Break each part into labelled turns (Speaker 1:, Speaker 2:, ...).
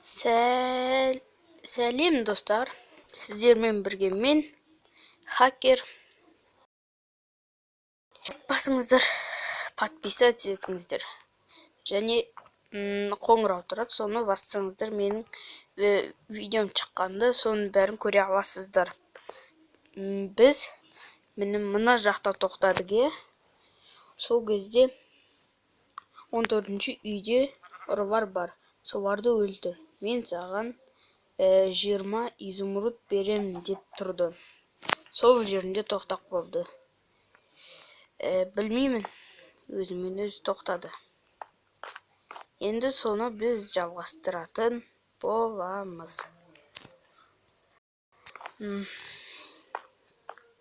Speaker 1: Сәлем, достар! Сіздермен бірге мен, Хакер. Басыңыздар, подписаться етіңіздер және қоңырау тұрады, соны бассаңыздар, менің видеом шыққанда соның бәрін көре аласыздар. Біз міне мына жақта тоқтадық, иә. Сол кезде 14-ші үйде ұрылар бар, соларды өлтір, мен саған 20 изумруд беремін деп тұрды. Сол жерінде тоқтап қалды. Білмеймін, өзімен өзі тоқтады. Енді соны біз жалғастыратын боламыз.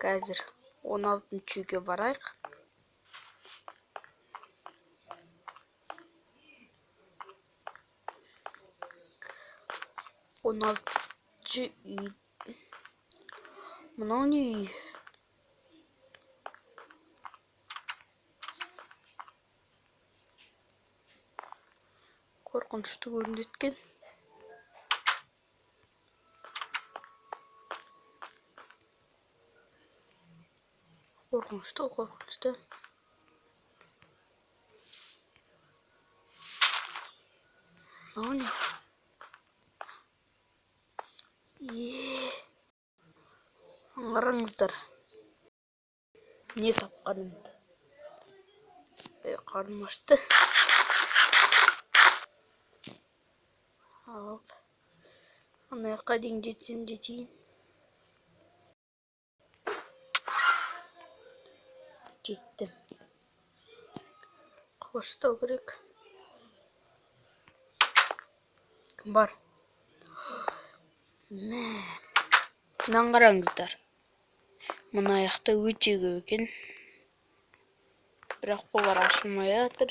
Speaker 1: Қазір 16-шы үйге барайық. 16-шы үй. Мынау не үй? Қорқынышты көрінеді екен. Қорқынышты, қорқынышты. Мынау не? Е, аңғарыңыздар не тапқанымды. Қарным ашты. Ал ана жаққа дейін жетсем, жетейін. Жеттім. Қылыш ұстау керек. Кім бар? Мә, мынаны қараңыздар, мына жақта өте көп екен, бірақ олар ашылмай жатыр.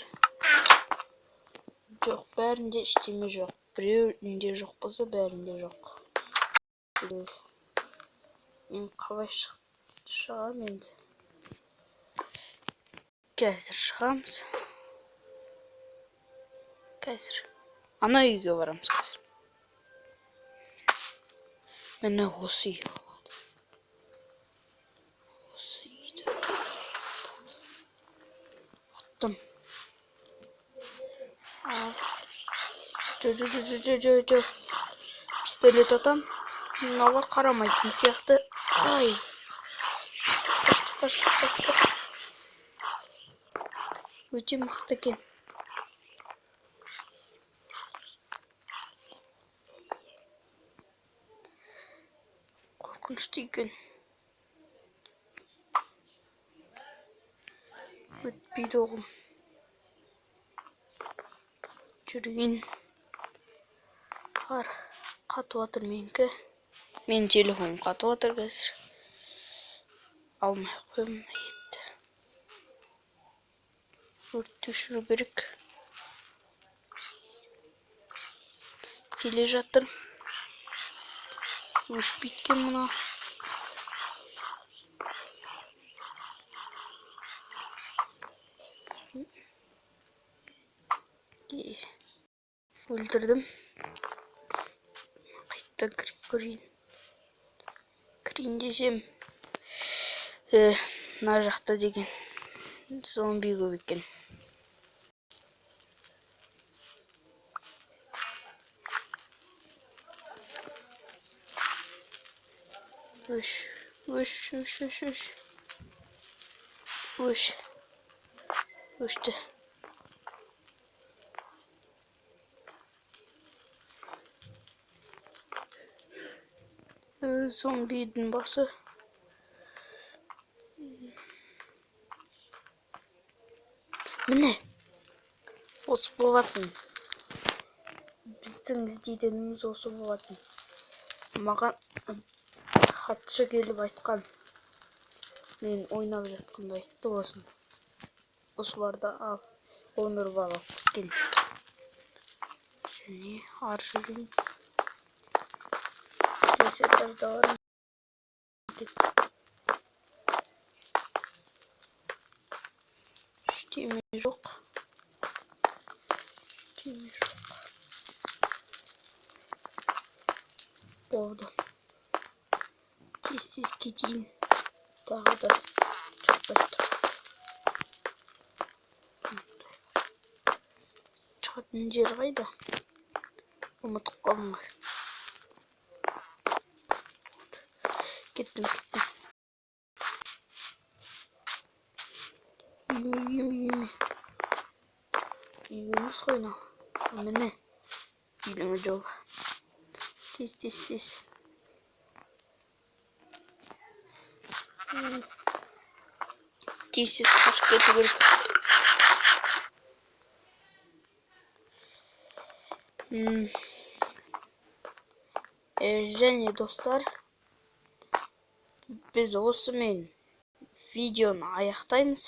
Speaker 1: Жоқ, бәрінде ештеме жоқ. Біреуінде жоқ болса, бәрінде жоқ. Мен қалай шығамын енді? Қазір шығамыз. Қазір ана үйге барамыз. Қазір міне осы үй болады. Осы үйді аттым. Ал, жо, жо, жо, жо, жо, жо, пистолет атам. Мыналар қарамайтын сияқты. Ай, қаш, қаш, қаш, қаш! Өте мықты екен. Қорқынышты екен. Өтпейді оғым. Жүрейін. Ар қатып жатыр менікі. Менің телефоным қатып жатыр қазір. Алмай ақ қоямын мына етті. Өртті өшіру керек. Келе жатыр. Өшпейді екен мына. Өлтірдім. Қайтадан кіріп көрейін. Кірейін десем, мына жақта деген зомби көп екен. Өш, өш, өш, өш, өш, өш! Өшті. Зомбидің басы. Міне, осы болатын. Біздің іздейтініміз осы болатын. Маған хатшы келіп айтқан, мен ойнап жатқанда айтты осыны: осыларды ал, он ұрып алып кеткен деп. Және ары жүрейін. Келесі этажда бар. Ештеме жоқ, ештеме жоқ. Болды, тез тез кетейін, тағы да шықпай тұр. Шығатын жер қайда, ұмытып қалдым ғой. Кеттім, кеттім. Үйіме, үйіме, үйіме. Үйге емес қой мынау. Міне, үйдің жолы. Тез, тез, тез. Тез тез қашып кету керек. Және, достар, біз осымен видеоны аяқтаймыз.